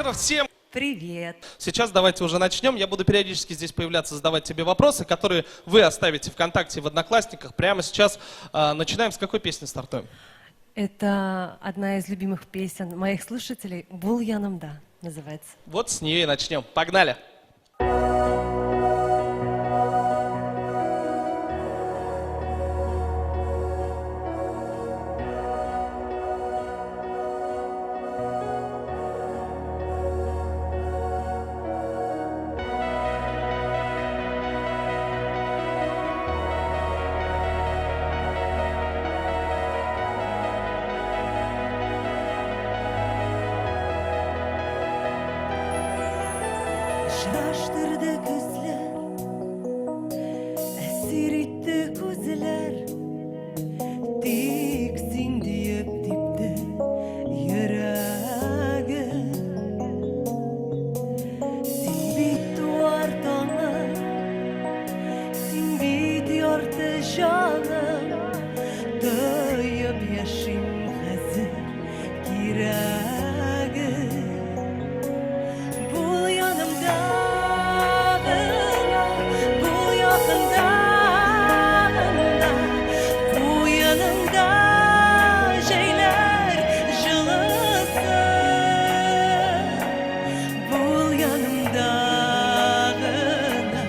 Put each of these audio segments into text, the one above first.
Ева, всем Привет. Сейчас давайте уже начнем. Я буду периодически здесь появляться, задавать тебе вопросы, которые вы оставите ВКонтакте, в Одноклассниках. Прямо сейчас начинаем. С какой песни стартуем? Это одна из любимых песен моих слушателей. «Бул янымда» называется. Вот с нее и начнем. Погнали! Очраштырды көзләр, әсир итте күзләр, тик син диеп типте йөрәгем. Син бит туар таңым, син бит ярты җаным, тоеп яшим хәзер кирәгең. Бул янымда гына, бул якында гына, куеныңда җәйләр җылысы. Бул янымда гына,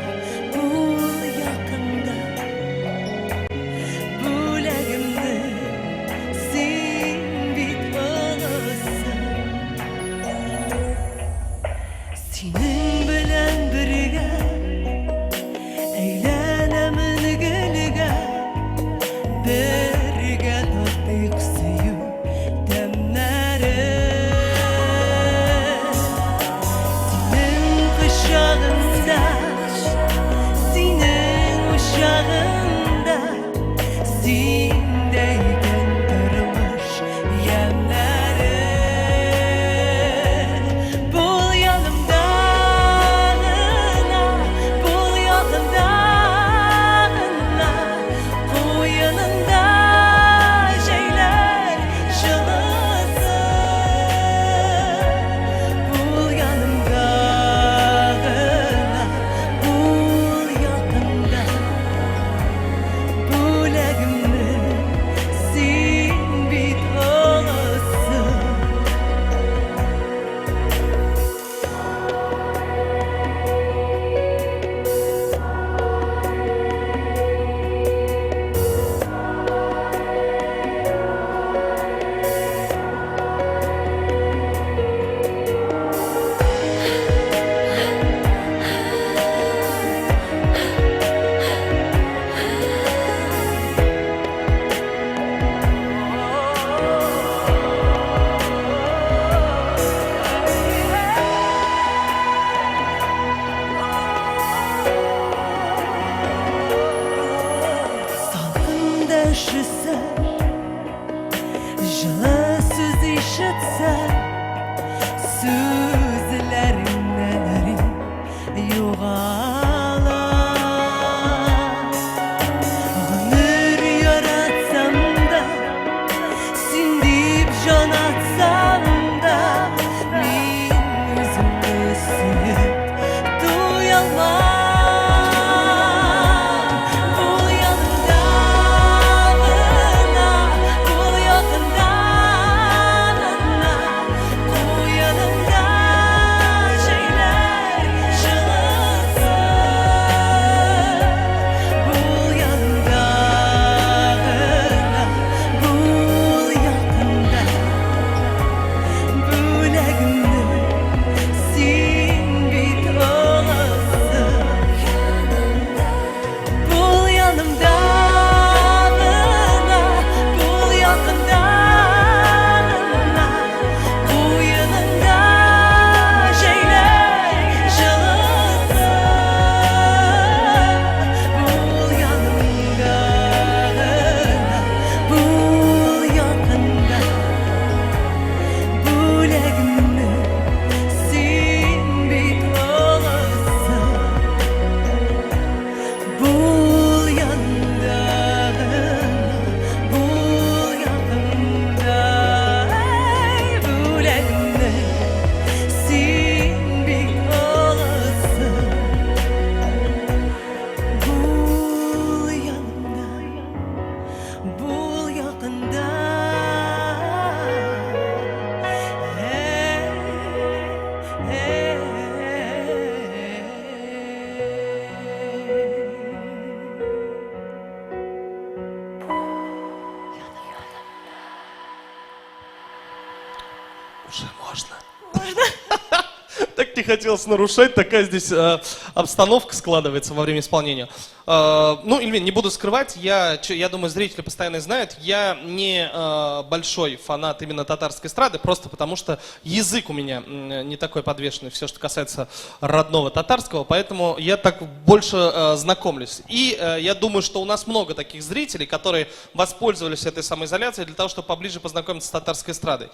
бул якында, бүләгемнең син бит олысы. Синең белән бергә әйләнәмен гөлгә, бергә татыйк сөю тәмнәрен. Синең кочагыңда, синең учагыңда, синдә икән тормыш ямьнәре. Бул янымда гына, бул якында гына, куеныңда җәйләр җылысы. Бул янымда гына, бул якында, бүләгемнең син бит олысы. Салкында өшесәм, җылы сүз ишетсәм, сүзләреңнән эрим югала. Гомер яратсам да, син дип җан атсам да, мин үземне сөеп туялмам. Бул янымда хотелось нарушать, такая здесь обстановка складывается во время исполнения. Ну, Эльвин, не буду скрывать, я думаю, зрители постоянно знают, я не большой фанат именно татарской эстрады, просто потому что язык у меня не такой подвешенный, все, что касается родного татарского, поэтому я так больше знакомлюсь. И я думаю, что у нас много таких зрителей, которые воспользовались этой самоизоляцией для того, чтобы поближе познакомиться с татарской эстрадой.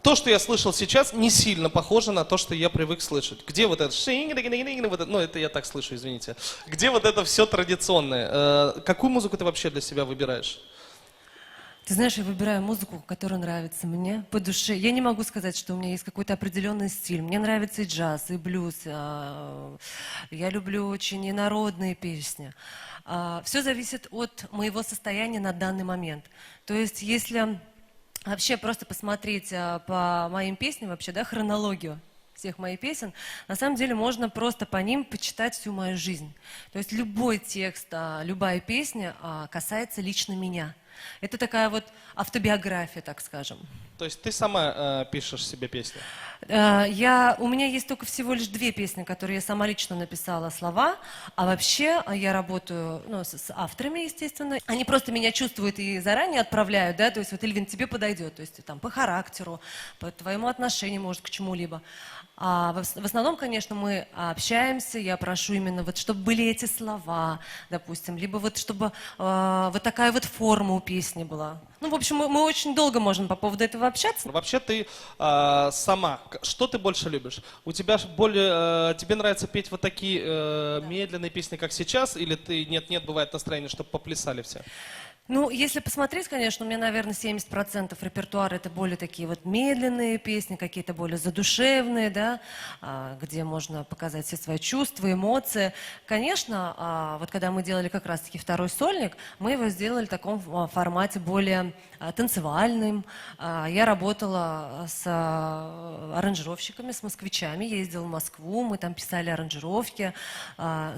То, что я слышал сейчас, не сильно похоже на то, что я привык слышать. Где вот это, вот это, ну это я так слышу, извините. Где вот это все традиционное? Какую музыку ты вообще для себя выбираешь? Ты знаешь, я выбираю музыку, которая нравится мне по душе. Я не могу сказать, что у меня есть какой-то определенный стиль. Мне нравится и джаз, и блюз. Я люблю очень и народные песни. Все зависит от моего состояния на данный момент. То есть, если вообще просто посмотреть по моим песням, вообще, да, хронологию всех моих песен, на самом деле можно просто по ним почитать всю мою жизнь. То есть любой текст, любая песня касается лично меня. Это такая вот автобиография, так скажем. То есть ты сама пишешь себе песни? У меня есть только всего лишь 2 песни, которые я сама лично написала слова, а вообще я работаю, ну, с авторами, естественно. Они просто меня чувствуют и заранее отправляют, да, то есть вот, Эльвин, тебе подойдет, то есть там по характеру, по твоему отношению, может, к чему-либо. А в основном, конечно, мы общаемся, я прошу именно вот, чтобы были эти слова, допустим, либо вот чтобы вот такая вот форма у песни была. Ну, в общем, мы очень долго можем по поводу этого общаться. Вообще ты сама, что ты больше любишь? У тебя более, тебе нравится петь вот такие медленные песни, как сейчас, или ты нет-нет, бывает настроение, чтобы поплясали все? Ну, если посмотреть, конечно, у меня, наверное, 70% репертуара это более такие вот медленные песни, какие-то более задушевные, да, где можно показать все свои чувства, эмоции. Конечно, вот когда мы делали как раз-таки второй сольник, мы его сделали в таком формате более танцевальным. Я работала с аранжировщиками, с москвичами, я ездила в Москву, мы там писали аранжировки,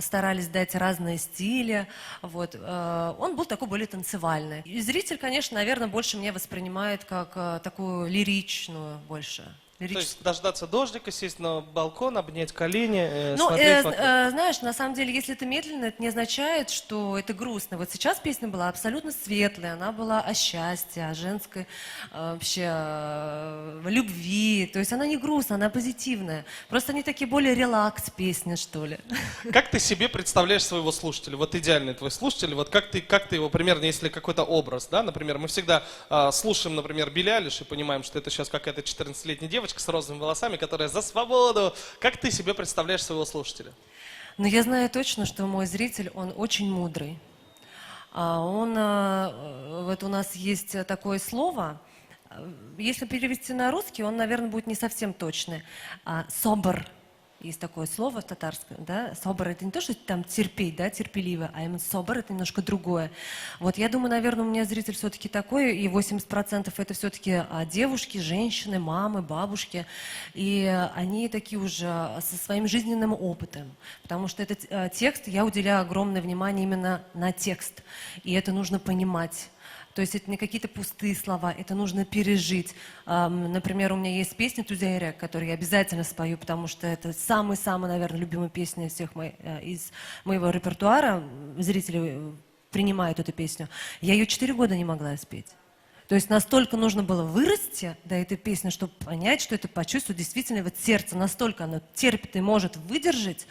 старались дать разные стили. Вот. Он был такой более танцевальный. И зритель, конечно, наверное, больше меня воспринимает как такую лиричную больше. То есть дождаться дождика, сесть на балкон, обнять колени, смотреть вокруг. Знаешь, на самом деле, если это медленно, это не означает, что это грустно. Вот сейчас песня была абсолютно светлая, она была о счастье, о женской вообще любви. То есть она не грустная, она позитивная. Просто они такие более релакс песни, что ли. Как ты себе представляешь своего слушателя? Вот идеальный твой слушатель, вот как ты его примерно, если какой-то образ, да? Например, мы всегда слушаем, например, Билли Айлиш и понимаем, что это сейчас какая-то 14-летняя девочка с розовыми волосами, которая за свободу. Как ты себе представляешь своего слушателя? Ну, я знаю точно, что мой зритель, он очень мудрый. Вот у нас есть такое слово, если перевести на русский, он, наверное, будет не совсем точный. Собр. Есть такое слово в татарском, да, собр — это не то, что там терпеть, да, терпеливо, а именно собр — это немножко другое. Вот я думаю, наверное, у меня зритель все-таки такой, и 80% это все-таки девушки, женщины, мамы, бабушки, и они такие уже со своим жизненным опытом, потому что этот текст, я уделяю огромное внимание именно на текст, и это нужно понимать. То есть это не какие-то пустые слова, это нужно пережить. Например, у меня есть песня «Тузайрек», которую я обязательно спою, потому что это самая-самая, наверное, любимая песня всех из моего репертуара. Зрители принимают эту песню. Я ее 4 года не могла спеть. То есть настолько нужно было вырасти до этой песни, чтобы понять, что это почувствовать. Действительно, вот сердце настолько оно терпит и может выдержать.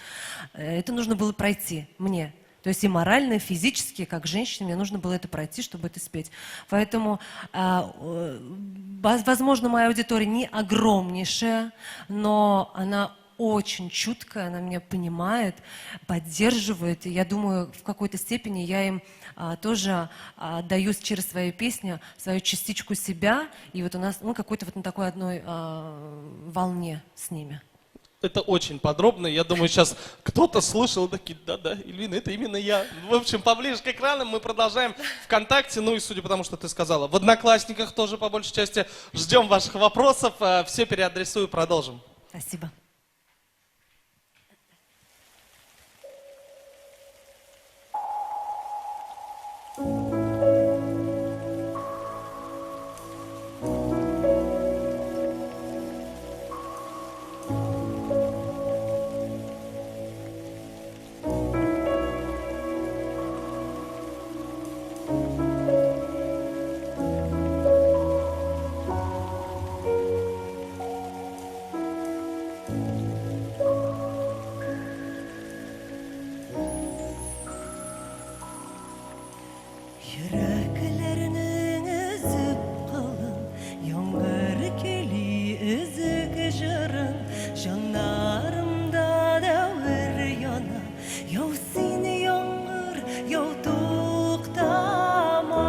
Это нужно было пройти мне. То есть и морально, и физически, как женщине, мне нужно было это пройти, чтобы это спеть. Поэтому, возможно, моя аудитория не огромнейшая, но она очень чуткая, она меня понимает, поддерживает. И я думаю, в какой-то степени я им тоже даю через свои песни свою частичку себя. И вот у нас, ну, какой-то вот на такой одной волне с ними. Это очень подробно. Я думаю, сейчас кто-то слышал, такие, да-да, Эльвина, это именно я. В общем, поближе к экранам мы продолжаем ВКонтакте. Ну и судя по тому, что ты сказала, в Одноклассниках тоже по большей части. Ждем ваших вопросов. Все переадресую, продолжим. Спасибо. Йөрәкләрнең өзеп кылын, Яңгыр көйли өзек җырын, Җаннарымда дәвер яна, Яу син, яңгыр, яу туктама.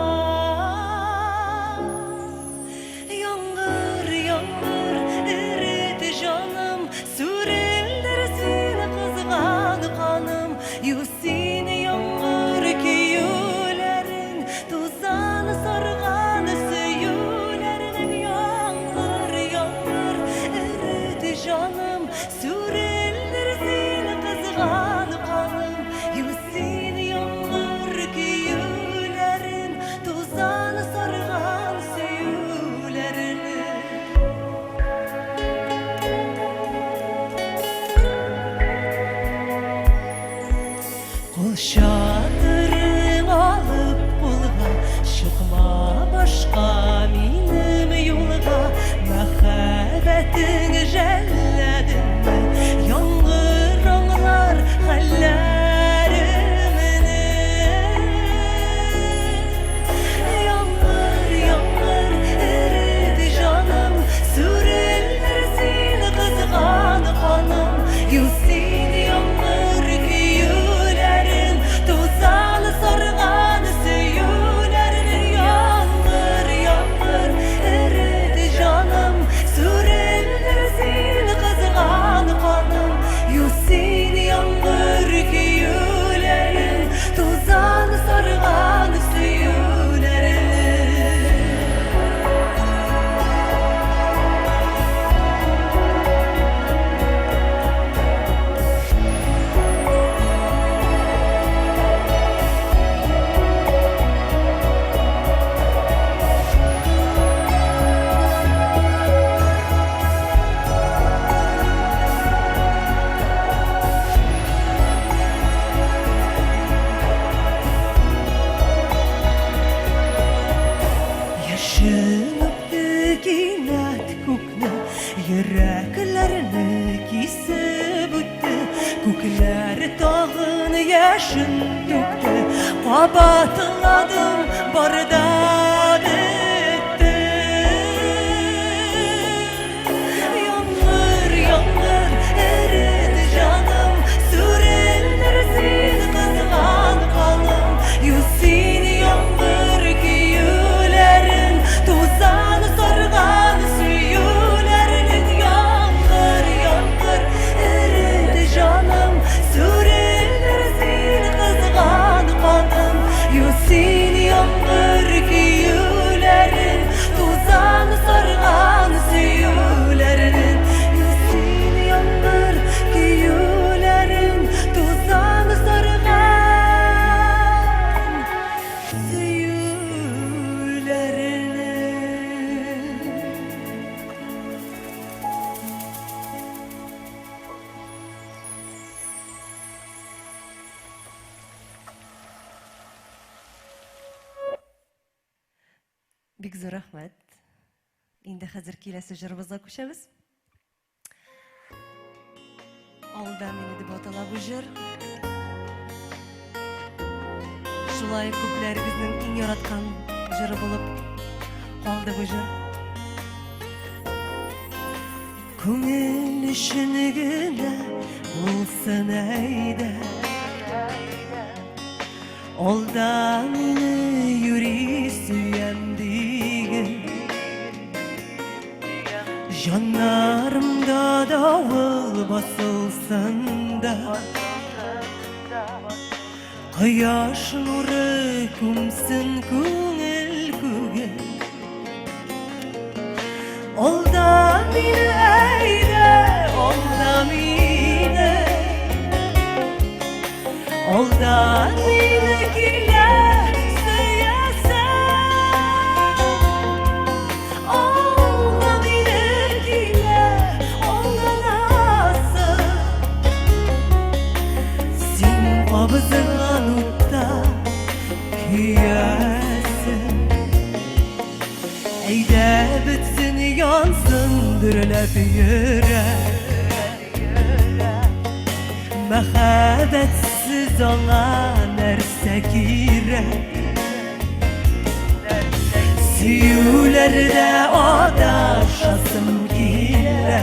Яңгыр, яңгыр, эрет җаным, Сүрелдер син кызган каным, Ю син, яңгыр, көюләрең, Тузан сарган сөюләрнең. Яңгыр, яңгыр, эрет җаным, Сүрелдер син кызган каным, Ю син, яңгыр, көюләрең, Тузан сарган сөюләрнең. Кул чатырың алып кулга, Чыкма башка минем юлга, Мәхәббәтең жәлләдеңме, Яңгыр аңлар хәлләремне. Яңгыр, яңгыр, эрет җаным, Сүрелдер син кызган каным, Ю син, яңгыр, көюләрең, Тузан сарган сөюләрнең. Яңгыр, яңгыр, эрет җаным, Сүрелдер син кызган каным, Ю син, яңгыр, көюләрең, Тузан сарган сөюләрнең. Яшен үпте кинәт күкне, Йөрәкләрне кисеп үтте, Күкләр тагын яшен түкте, Кабатладым, бар да бетте. Яңгыр, яңгыр, эрет җаным, Сүрелдер син кызган каным, Ю син, яңгыр, көюләрең, Тузан сарган сөюләрнең. Яңгыр, яңгыр, эрет җаным, Сүрелдер син кызган каным, Ю син, яңгыр, көюләрең, Тузан сарган сөюләрнең. Ю син, яңгыр, көюләрең, Тузан сарган сөюләрнең. Бик зур рәхмәт. Инде хәзер киләсе җырыбызга күчәбез. Алда мине дип атала бу җыр. Шулай күпләрегезнең иң яраткан җыры булып калды бу җыр. Күңел өчен генә булсын әйдә. Алда мине юри сөям диген. Җаннарымда давыл басылсын да, Кояш нуры күмсен күңел күген. Алда мине әйдә, алда мине, Алда мине килә сөясең. Алда мине килә алданасың. Син кабызган утта көясең. Әйдә бетсен, янсын дөрләп йөрәк. Мәхәббәтсез аңа нәрсә кирәк? Сөюләрдә адашасым килә.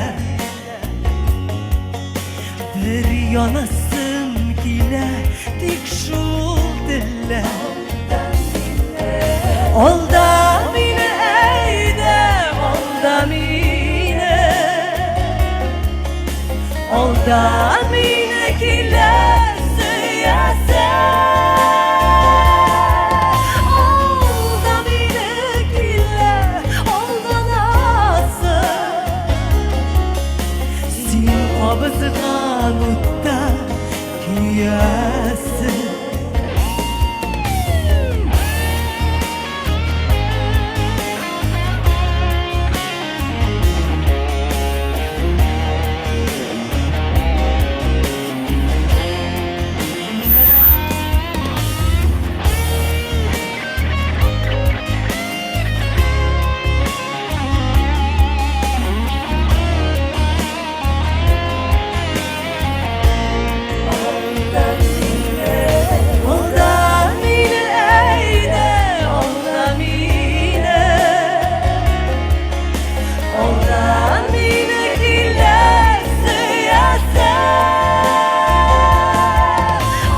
Бер янасым килә, тик шул теллә. Алда мине әйдә, алда мине. Алда мине килә сөясә. Алда мине килә, алданасы. Син кабызган утта көясең. Алда мине әйдә, алда мине. Алда мине килә сөясә.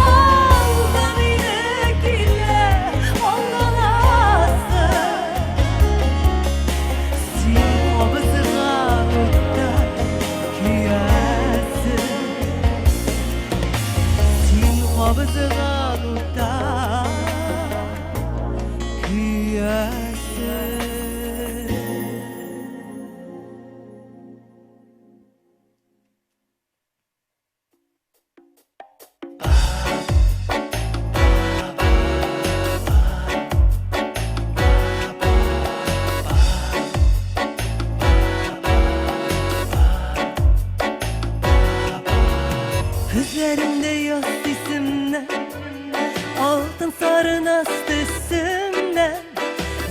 Алда мине килә, алданасы. Син кабызган утта көясең. Син кабызган утта көясең. Күзләреңдә яз исемнән, алтын сары наз төсемнән,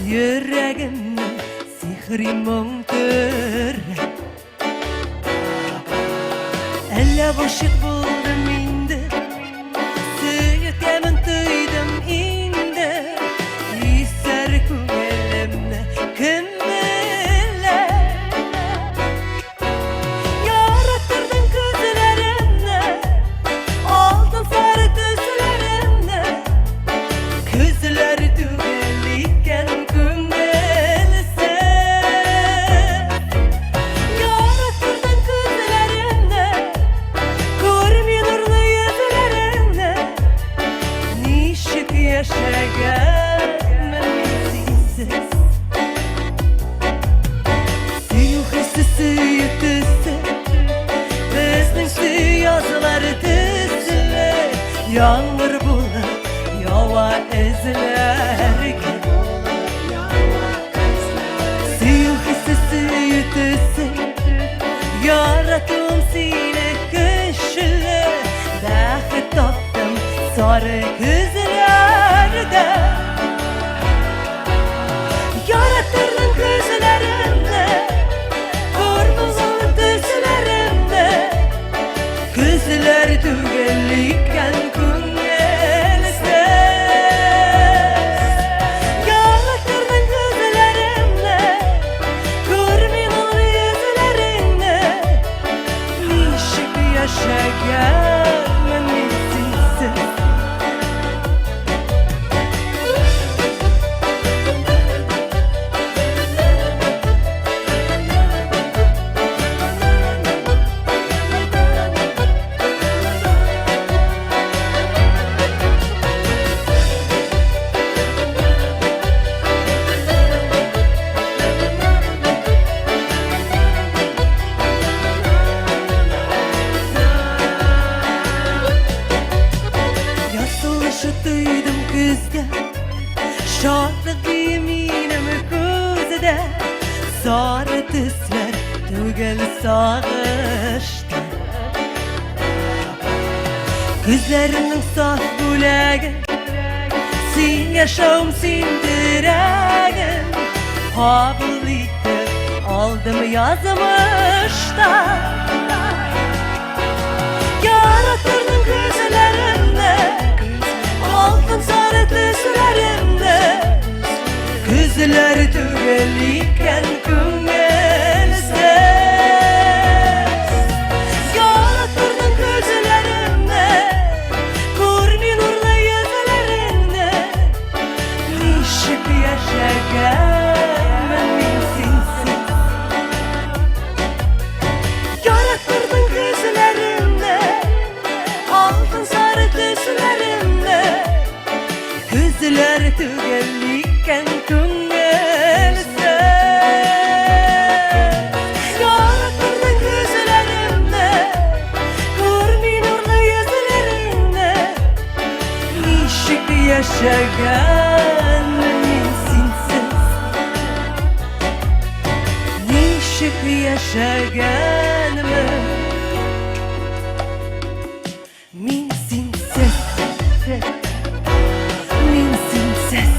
йөрәгемне сихри моң төрә. Әллә гашыйк булдым инде, сөю тәмен тойдым инде, исәр күңелемне кем белә? Яраттырдың күзләремне, алтын сары төсләремне. Күзләр түгел икән күңелсез. Яраттырдың күзләремне, күрми нурлы йөзләреңне. Ничек яшәгәнмен мин синсез? Сөю хисе, сөю төсе, безнең язлар төсле, яңгыр булып ява эзләргә. Сөю хисе, сөю төсе, яратуым сине көчле, бәхет таптым сары көзләрдә. Яраттырдың күзләремне, күрмәгән төсләремне. Күзләр түгел икән күңелсез. Яраттырдың күзләремне, күрми нурлы йөзләреңне. Ничек яшәгәнмен мин синсез? Яз сулышы тойдым көздә, шатлык бии минем күздә, сары төсләр түгел сагышта. Күзләреңнең саф бүләге, син яшәвем, син терәгем, кабул итеп алдым язмышта. Яраттырдың күзләремне, алтын сары төсләремне. Күзләр түгел түгел икән күңелсез. Яраттырдың күзләремне, күрми нурлы йөзләреңне. Ничек яшәгәнмен мин синсез? Яраттырдың күзләремне, алтын сары төсләреңне. Күзләр түгел икән күңелсез. Яраттырдың күзләремне, күрми нурлы йөзләреңне. Ничек яшәгәнмен мин синсез? Ничек яшәгәнмен мин синсез? Мин синсез.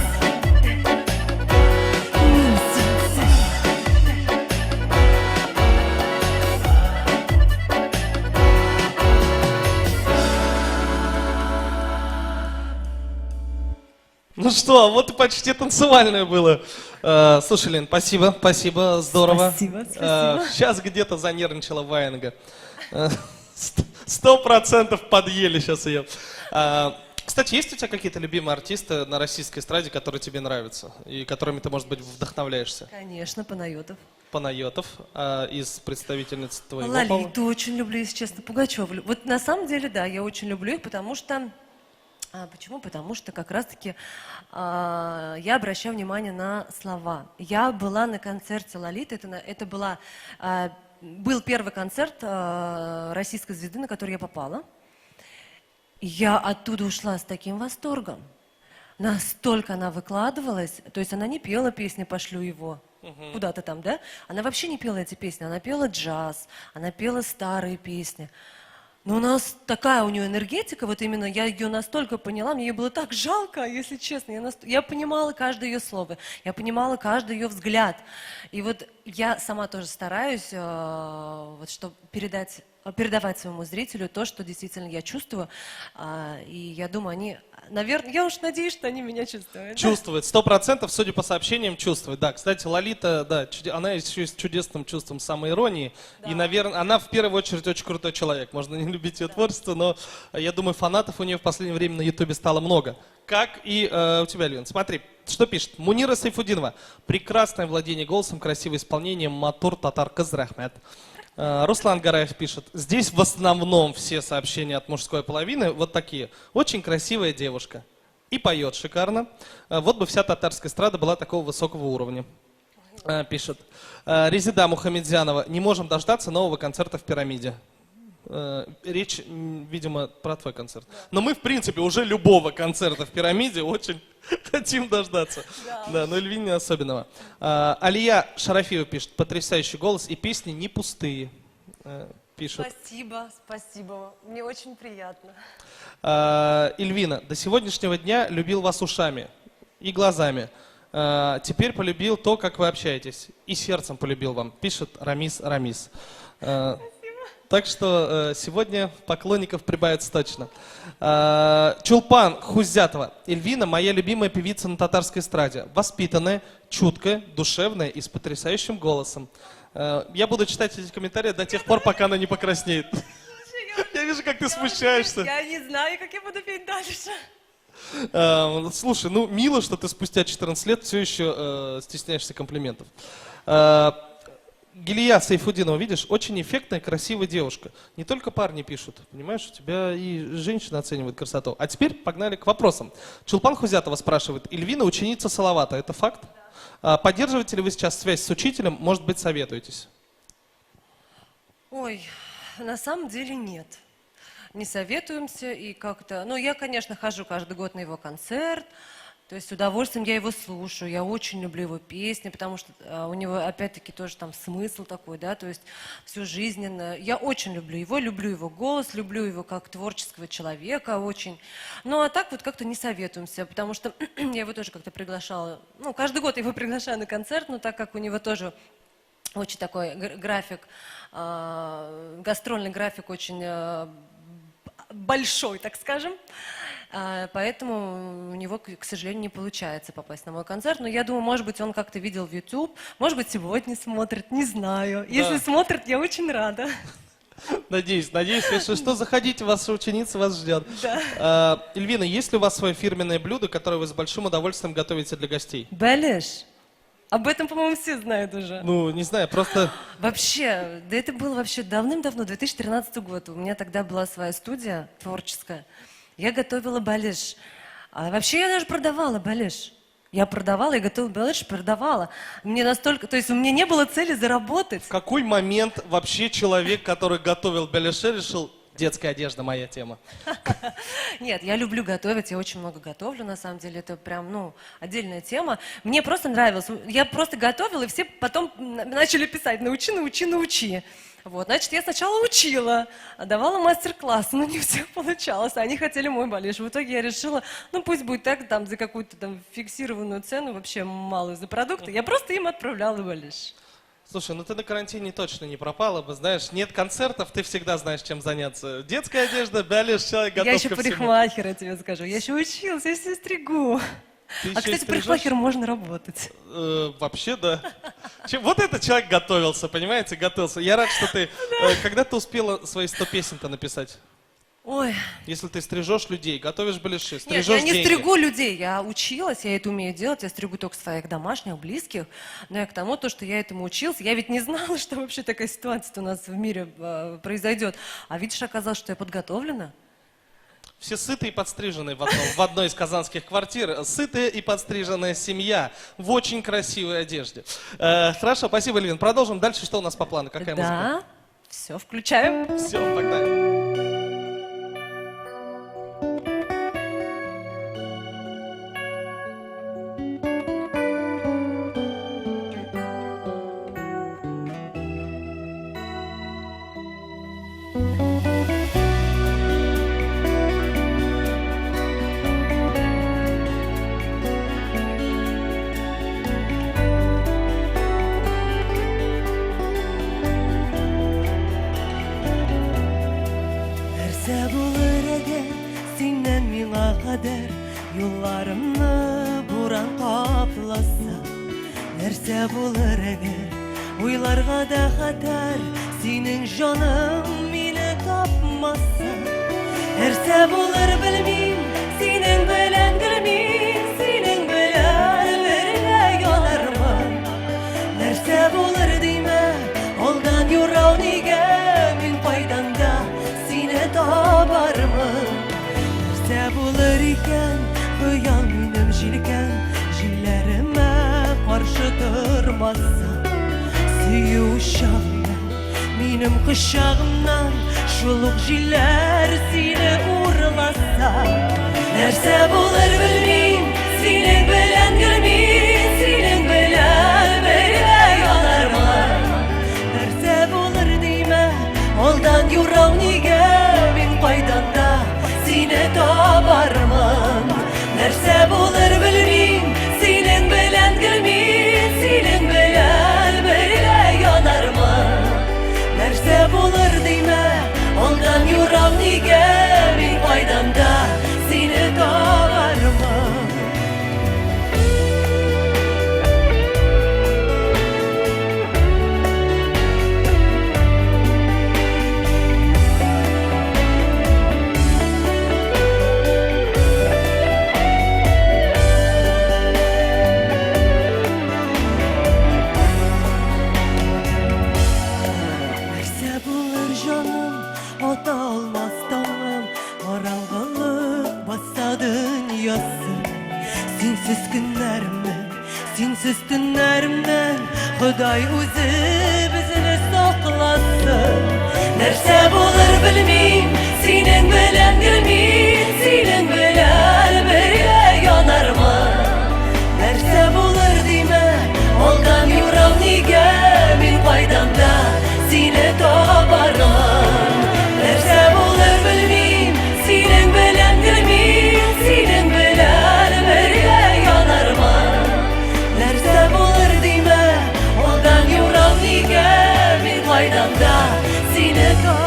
Мин синсез. Ну что, вот и почти танцевальное было. Слушай, Лен, спасибо, спасибо, здорово. Спасибо, спасибо. Сейчас где-то занервничала Ваенга. 100% подъели сейчас ее. Кстати, есть у тебя какие-то любимые артисты на российской эстраде, которые тебе нравятся и которыми ты, может быть, вдохновляешься? Конечно, Панайотов. Панайотов, из представительниц твоего пола? Лолиту очень люблю, если честно, Пугачеву. Вот на самом деле, да, я очень люблю их, потому что... А почему? Потому что как раз-таки я обращаю внимание на слова. Я была на концерте Лолиты, это был первый концерт российской звезды, на который я попала. Я оттуда ушла с таким восторгом. Настолько она выкладывалась, то есть она не пела песни «Пошлю его» куда-то там, да? Она вообще не пела эти песни, она пела джаз, она пела старые песни. Но у нас такая у нее энергетика, вот именно я ее настолько поняла, мне ее было так жалко, если честно. Я понимала каждое ее слово, я понимала каждый ее взгляд. И вот я сама тоже стараюсь, вот, чтобы передавать своему зрителю то, что действительно я чувствую. И я думаю, они, наверное, я уж надеюсь, что они меня чувствуют. Чувствуют, 100%, судя по сообщениям, чувствуют. Да, кстати, Лолита, да, она еще и с чудесным чувством самоиронии. И, наверное, она в первую очередь очень крутой человек. Можно не любить ее творчество, но я думаю, фанатов у нее в последнее время на Ютубе стало много. Как и у тебя, Лен. Смотри, что пишет. Мунира Сайфутдинова. Прекрасное владение голосом, красивое исполнение. Матур татар кыз, рәхмәт. Руслан Гараев пишет. Здесь в основном все сообщения от мужской половины вот такие. Очень красивая девушка. И поет шикарно. Вот бы вся татарская эстрада была такого высокого уровня. Пишет. Резида Мухамедзянова. Не можем дождаться нового концерта в «Пирамиде». Речь, видимо, про твой концерт. Но мы, в принципе, уже любого концерта в «Пирамиде» очень хотим дождаться. Да, но Эльвине особенного. Алия Шарафиева пишет. Потрясающий голос и песни не пустые. Пишет. Спасибо, спасибо. Мне очень приятно. Эльвина, до сегодняшнего дня любил вас ушами и глазами. Теперь полюбил то, как вы общаетесь. И сердцем полюбил вам, пишет Рамис Рамис. Так что сегодня поклонников прибавится точно. Чулпан Хузятова. Эльвина моя любимая певица на татарской эстраде. Воспитанная, чуткая, душевная и с потрясающим голосом. Я буду читать эти комментарии до тех пор, пока она не покраснеет. Я вижу, как ты смущаешься. Я не знаю, как я буду петь дальше. Слушай, мило, что ты спустя 14 лет все еще стесняешься комплиментов. Гилия Сайфутдинова, видишь, очень эффектная, красивая девушка. Не только парни пишут, понимаешь, у тебя и женщины оценивают красоту. А теперь погнали к вопросам. Чулпан Хузятова спрашивает, Эльвина ученица Салавата, это факт? Поддерживаете ли вы сейчас связь с учителем? Может быть, советуетесь? Ой, на самом деле нет. Не советуемся и как-то... Я, конечно, хожу каждый год на его концерт, то есть с удовольствием я его слушаю, я очень люблю его песни, потому что у него, опять-таки, тоже смысл такой, да, то есть всю жизненно. Я очень люблю его голос, люблю его как творческого человека очень. А так вот как-то не советуемся, потому что я его тоже как-то приглашала, каждый год я его приглашаю на концерт, но так как у него тоже очень такой график, гастрольный график очень большой, так скажем. Поэтому у него, к сожалению, не получается попасть на мой концерт. Но я думаю, может быть, он как-то видел в YouTube, может быть, сегодня смотрит, не знаю. Если смотрит, я очень рада. Надеюсь, надеюсь, если что, заходите, ваша ученица вас ждет. Да. Эльвина, есть ли у вас свое фирменное блюдо, которое вы с большим удовольствием готовите для гостей? Белиш. Об этом, по-моему, все знают уже. Ну, не знаю, просто... Вообще, да это было вообще давным-давно, 2013 год. У меня тогда была своя студия творческая. Я готовила балиш. А вообще я даже продавала балиш. Я продавала, я готовила балиш, продавала. Мне настолько, то есть у меня не было цели заработать. В какой момент вообще человек, который готовил беляши, решил, детская одежда моя тема? Нет, я люблю готовить, я очень много готовлю, на самом деле, это прям, ну, отдельная тема. Мне просто нравилось, я просто готовила, и все потом начали писать: научи, научи, научи. Вот, значит, я сначала учила, давала мастер-класс, но не все получалось, они хотели мой балиш. В итоге я решила, ну, пусть будет так, там, за какую-то там фиксированную цену, вообще малую за продукты, я просто им отправляла балиш. Слушай, ну ты на карантине точно не пропала бы, знаешь, нет концертов, ты всегда знаешь, чем заняться. Детская одежда, беляш, человек готов Я еще ко всему. парикмахер, я тебе скажу, я еще училась, я еще стригу. Ты А, еще и кстати, стрижешь? парикмахером можно работать. Вообще, да. Вот этот человек готовился, понимаете, готовился. Я рад, что ты... Когда ты успела свои 100 песен-то написать? Ой. Если ты стрижешь людей, готовишь беляши, Нет, стрижешь я не деньги. стригу людей, я училась, я это умею делать, я стригу только своих домашних, близких, но я к тому, то, что я этому училась, я ведь не знала, что вообще такая ситуация у нас в мире произойдет, а видишь, оказалось, что я подготовлена. Все сытые и подстриженные в одной из казанских квартир. Сытая и подстриженная семья в очень красивой одежде. Хорошо, спасибо, Эльвин. Продолжим. Дальше что у нас по плану? Какая музыка? Да, все, включаем. Все, погнали. Нәрсә булыр әгәр синнән миңа кадәр юлларымны буран капласа? Нәрсә булыр әгәр уйларга да хәтәр синең җаның мине тапмаса? Нәрсә булыр белмим, синең белән гел мин, синең белән бергә янармын. Нәрсә булыр димә, алдан юрау нигә, мин кайдан да сине табармын. Нәрсә булыр икән, хыял минем җилкән, җилләремә каршы тормаса. Сөю учагыннан, минем кочагымнан, шул ук җилләр сине урласа. Нәрсә булыр белмим, синең белән гел мин, синең белән бергә янармын. Нәрсә булыр димә, алдан юрау нигә, мин кайдан да сине табармын. Нәрсә булыр белмим, синең белән гел мин, синең белән бергә янармын. Нәрсә булыр димә, алдан юрау нигә, мин кайдан да сине табармын. Нәрсә булыр җаным, ата алмас таңым, караңгылык баса дөньясын. Синсез көннәремнең, синсез төннәремнән Ходай үзе безне сакласын. Нәрсә булыр белмим, синең белән гел мин, синең белән бергә янармын. Нәрсә булыр димә, алдан юрау нигә, мин кайдан да сине табармын. Нәрсә булыр белмим, синең белән гел мин, синең белән бергә янармын. Нәрсә булыр димә, алдан юрау нигә, мин кайдан да сине табармын.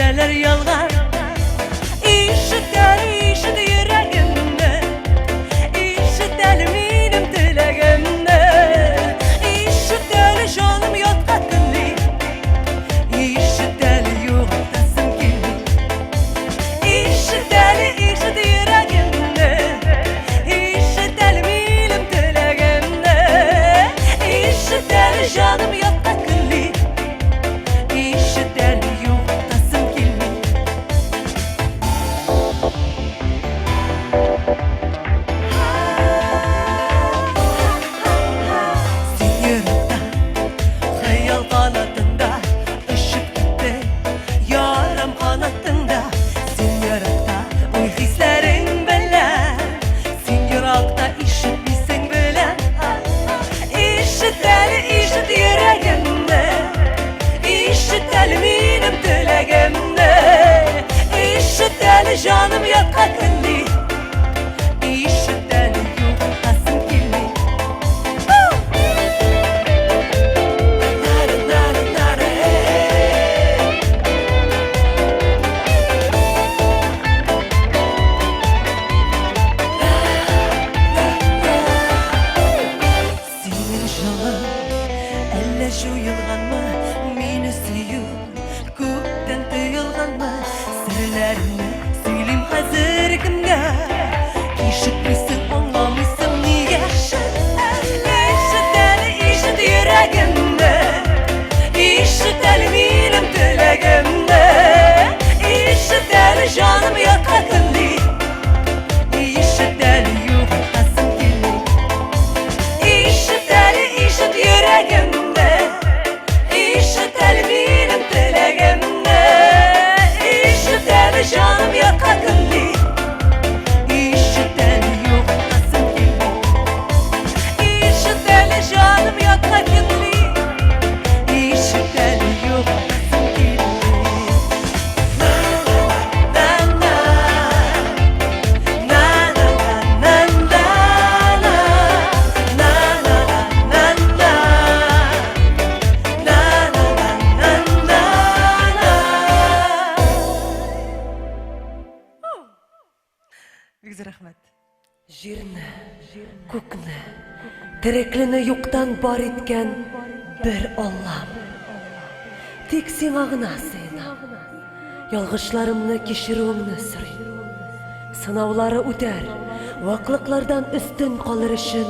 Йөртәләр ялган. Ишет әле, ишет йөрәгемне, Ишет әле минем теләгемне. Ишет әле, җаным ятка көнли, Ишет әле, югалтасым килми. Ишет әле, ишет йөрәгемне, Ишет әле минем теләгемне. Ишет әле, җаным ятка көнли, Ишет әле, югалтасым килми. Син еракта, хыял канатында, Очып киттең, ярым канатыңда. Син еракта, уй хисләрең белән, Син еракта, ишетмисең беләм. Ишет әле, ишет йөрәгемне, Ишет әле минем теләгемне. Ишет әле, җаным ятка көнли, Ишет әле, югалтасым килми. На-на-на-на-на, эй. Синең җылың әллә җуелганмы, Мине сөю күптән тыелганмы? Серләремне сөйлим хәзер кемгә? Ишетмисең, аңламыйсың нигә? Ишет әле, ишет йөрәгемне, Ишет әле минем теләгемне. Ишет әле, җаным ятка көнли, Ишет әле, югалтасым килми. Ишет әле, ишет йөрәгемне, Ишет әле минем теләгемне. Ишет әле, җаным ятка көнли, Ишет әле, югалтасым килми. Ишет әле, җаным ятка көнли, Ишет әле, югалтасым килми. На-на, на-на-на-на-на, на-на-на-на-на, на-на-на-на-на. Бик зур рәхмәт. Җирне, күкне, тереклене юктан бар иткән бер Аллам. Тик сиңа гына сыенам. Ялгышларымны кичерүеңне сорыйм. Сынаулары үтәр, ваклыклардан өстен калыр өчен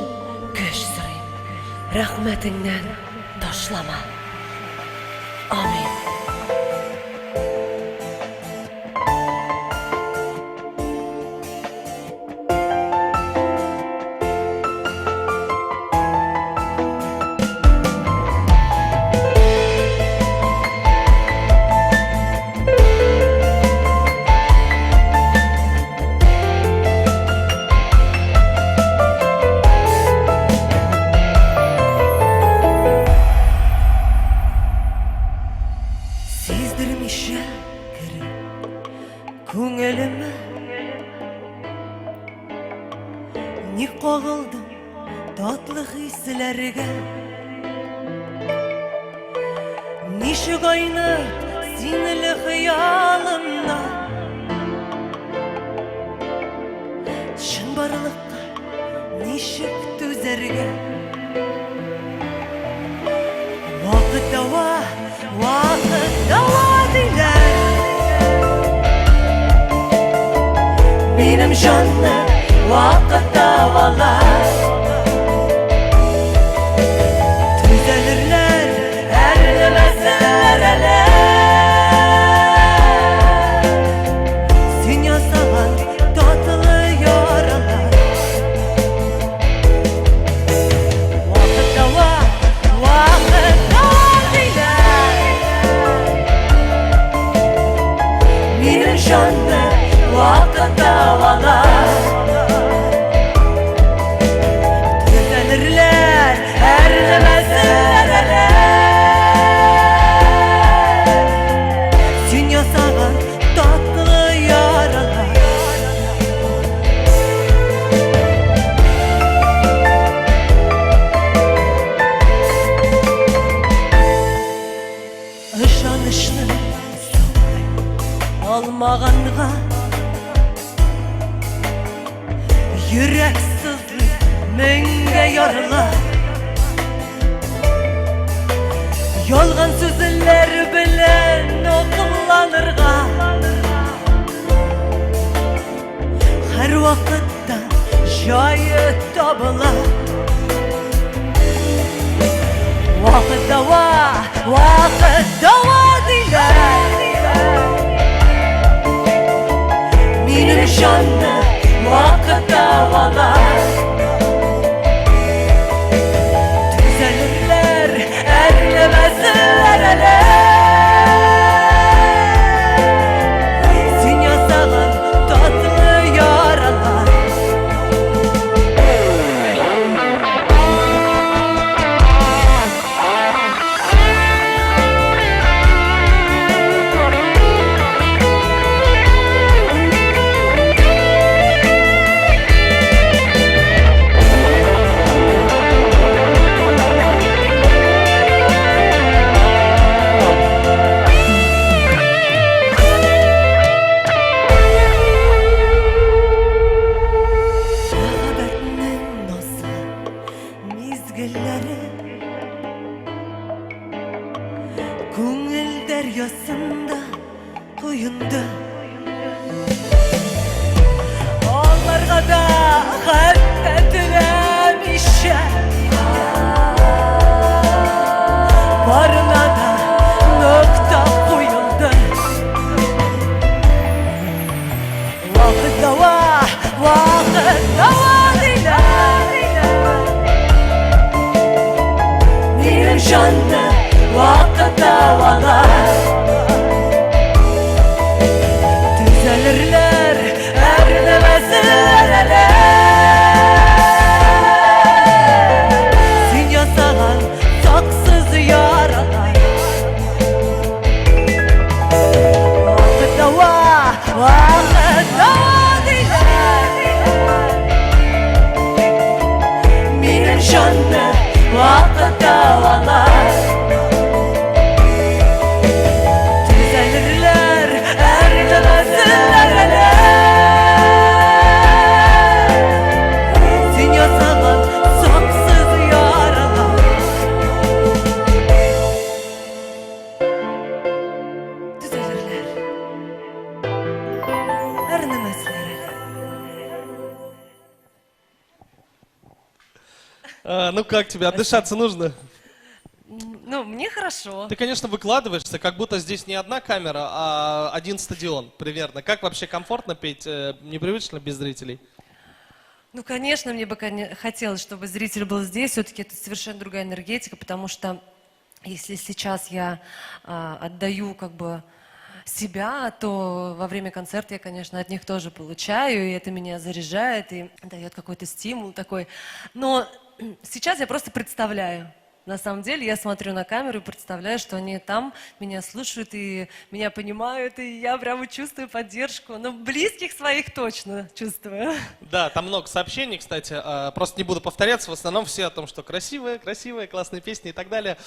көч сорыйм. Рәхмәтеңнән ташлама. Амин. Сиздермичә кереп күңелемә, Ник кагылдың татлы хисләргә? Ничек айнып синле хыялымнан, Чынбарлыкка ничек түзәргә? Вакыт дәва, вакыт дәва диләр. Минем җанны вакыт дәвалар. Төзәлерләр, әрнемәсеннәр әле. Син ясаган татлы яралар. Вакыт дәва, вакыт дәва диләр. Минем җанны вакыт дәвалар. Төзәлерләр, әрнемәсеннәр әле. Син ясаган татлы яралар. Ышанычны саклыйм. Алмаганга Йөрәк сызлый, меңгә ярыла. Ялган сүзләр белән акылланырга Һәр вакытта җае табыла. Вакыт дәва, вакыт дәва диләр. Минем җанны вакыт дәвалар. Төзәлерләр, әрлемәсләр әле. Син ясаган татлы яралар. Мәхәббәтнең назлы мизгелләре Күңел дәрьясында коенды. Аларга да хәтта теләмичә, барына да нокта куелды. Вакыт дәва, вакыт дәва диләр. Минем җанны вакыт дәвалар. Төзәлерләр, әрнемәсләр әле. Син ясаган саксыз яралар. Вакыт дәва, вакыт дәва диләр. Минем җанны вакыт дәвалар. Төзәлерләр, әрнемәсләр әле. Син ясаган саксыз яралар. Төзәлерләр, әрнемәсләр әле. А, ну как тебе, отдышаться нужно? Ну, мне хорошо. Ты, конечно, выкладываешься, как будто здесь не одна камера, а один стадион примерно. Как вообще комфортно петь, непривычно без зрителей? Ну, конечно, мне бы хотелось, чтобы зритель был здесь. Все-таки это совершенно другая энергетика, потому что если сейчас я отдаю как бы себя, то во время концерта я, конечно, от них тоже получаю, и это меня заряжает и дает какой-то стимул такой. Но сейчас я просто представляю. На самом деле я смотрю на камеру и представляю, что они там меня слушают и меня понимают, и я прямо чувствую поддержку. Но близких своих точно чувствую. Да, там много сообщений, кстати, просто не буду повторяться, в основном все о том, что красивые, красивые, классные песни и так далее.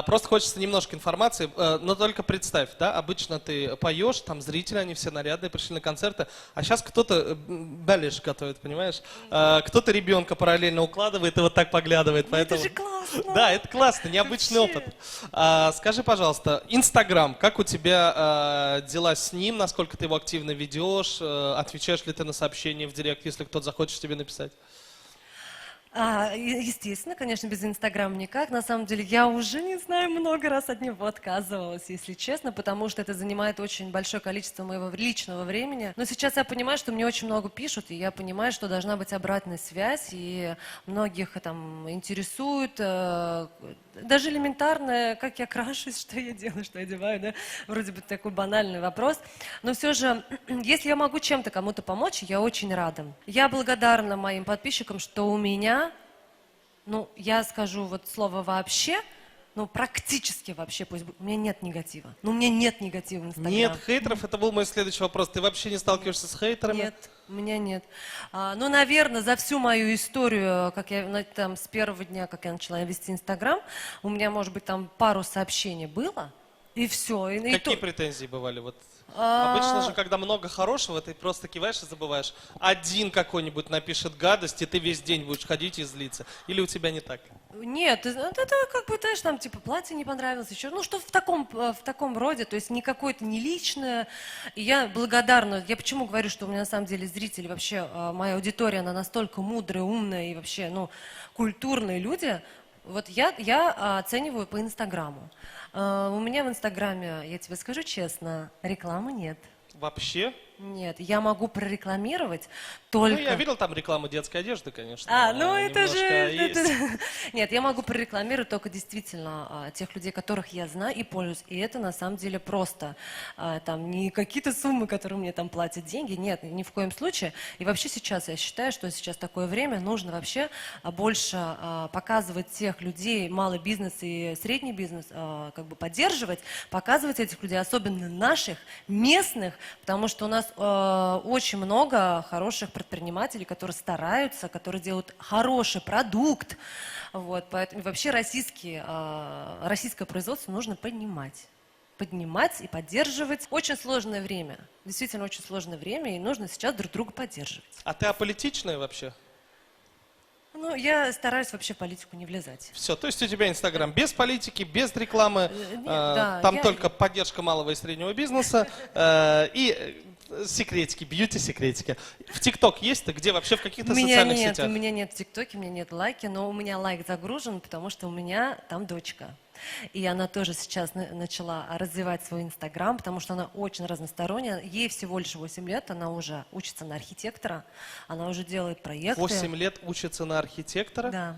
Просто хочется немножко информации, но только представь, да, обычно ты поешь, там зрители, они все нарядные, пришли на концерты, а сейчас кто-то бәлеш готовит, понимаешь? Кто-то ребенка параллельно укладывает и вот так поглядывает, Ну, поэтому... это же классно! Да, это классно, необычный Вообще. опыт. Скажи, пожалуйста, Инстаграм, как у тебя дела с ним, насколько ты его активно ведешь, отвечаешь ли ты на сообщения в директ, если кто-то захочет тебе написать? Естественно, конечно, без Инстаграма никак. На самом деле, я уже, не знаю, много раз от него отказывалась, если честно, потому что это занимает очень большое количество моего личного времени. Но сейчас я понимаю, что мне очень много пишут, и я понимаю, что должна быть обратная связь, и многих там интересует, даже элементарное, как я крашусь, что я делаю, что я одеваю, да, вроде бы такой банальный вопрос. Но все же, если я могу чем-то кому-то помочь, я очень рада. Я благодарна моим подписчикам, что у меня, ну, я скажу вот слово «вообще», ну, практически вообще, пусть будет, у меня нет негатива. Ну, у меня нет негатива в Инстаграм. Нет хейтеров, это был мой следующий вопрос. Ты вообще не сталкиваешься с хейтерами? Нет, у меня нет. Ну, наверное, за всю мою историю, как я там с первого дня, как я начала вести Инстаграм, у меня, может быть, там пару сообщений было, и все. И Какие то- претензии бывали? Вот? Обычно же, когда много хорошего, ты просто киваешь и забываешь. Один какой-нибудь напишет гадость, и ты весь день будешь ходить и злиться. Или у тебя не так? Нет, это как бы, знаешь, там типа платье не понравилось, еще, ну что в таком роде, то есть не какое-то не личное. И я благодарна, я почему говорю, что у меня на самом деле зрители, вообще моя аудитория, она настолько мудрая, умная и вообще, ну, культурные люди. Вот я оцениваю по Инстаграму. У меня в Инстаграме, я тебе скажу честно, рекламы нет. Вообще? Нет, я могу прорекламировать только... Ну, я видел там рекламу детской одежды, конечно. А, ну это же... Есть. Нет, я могу прорекламировать только действительно тех людей, которых я знаю и пользуюсь. И это на самом деле просто. Там не какие-то суммы, которые мне там платят деньги. Нет, ни в коем случае. И вообще сейчас я считаю, что сейчас такое время, нужно вообще больше показывать тех людей, малый бизнес и средний бизнес, как бы поддерживать, показывать этих людей, особенно наших, местных, потому что у нас очень много хороших предпринимателей, которые стараются, которые делают хороший продукт. Вот, поэтому вообще российское производство нужно поднимать. Поднимать и поддерживать. Очень сложное время. Действительно очень сложное время, и нужно сейчас друг друга поддерживать. А ты аполитичная вообще? Ну, я стараюсь вообще в политику не влезать. Все, то есть у тебя Инстаграм без политики, без рекламы, нет, да, там только поддержка малого и среднего бизнеса и секретики, бьюти-секретики. В ТикТок есть ты? Где вообще, в каких-то социальных сетях? У меня нет в ТикТоке, у меня нет лайки, но у меня лайк загружен, потому что у меня там дочка. И она тоже сейчас начала развивать свой Инстаграм, потому что она очень разносторонняя. Ей всего лишь 8 лет, она уже учится на архитектора, она уже делает проекты. 8 лет учится на архитектора? Да.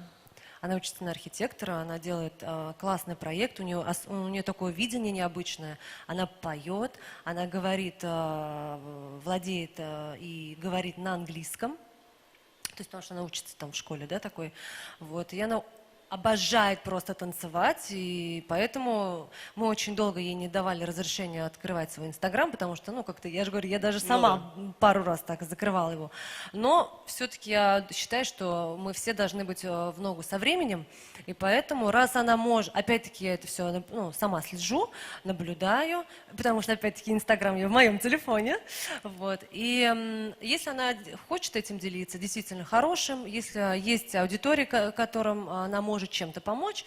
Она учится на архитектора, она делает классный проект, у нее такое видение необычное. Она поет, она говорит, владеет и говорит на английском, то есть потому что она учится там в школе, да, такой. Вот, и она обожает просто танцевать, и поэтому мы очень долго ей не давали разрешения открывать свой Инстаграм, потому что, ну, как-то, я же говорю, я даже сама пару раз так закрывала его. Но все-таки я считаю, что мы все должны быть в ногу со временем, и поэтому, раз она может, опять-таки, я это все, ну, сама слежу, наблюдаю, потому что, опять-таки, Инстаграм я в моем телефоне, вот, и если она хочет этим делиться, действительно хорошим, если есть аудитория, которым она может чем-то помочь,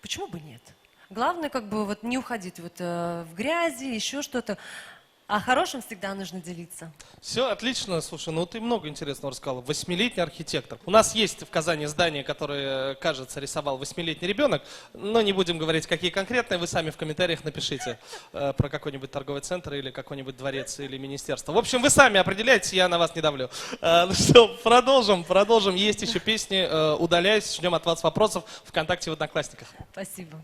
почему бы нет? Главное, как бы вот не уходить вот в грязи, еще что-то. А хорошим всегда нужно делиться. Все, отлично. Слушай, ну ты много интересного рассказала. 8-летний архитектор. У нас есть в Казани здание, которое, кажется, рисовал 8-летний ребенок, но не будем говорить, какие конкретные. Вы сами в комментариях напишите про какой-нибудь торговый центр или какой-нибудь дворец или министерство. В общем, вы сами определяете, я на вас не давлю. Ну что, продолжим. Есть еще песни. Удаляюсь. Ждем от вас вопросов ВКонтакте и в Одноклассниках. Спасибо.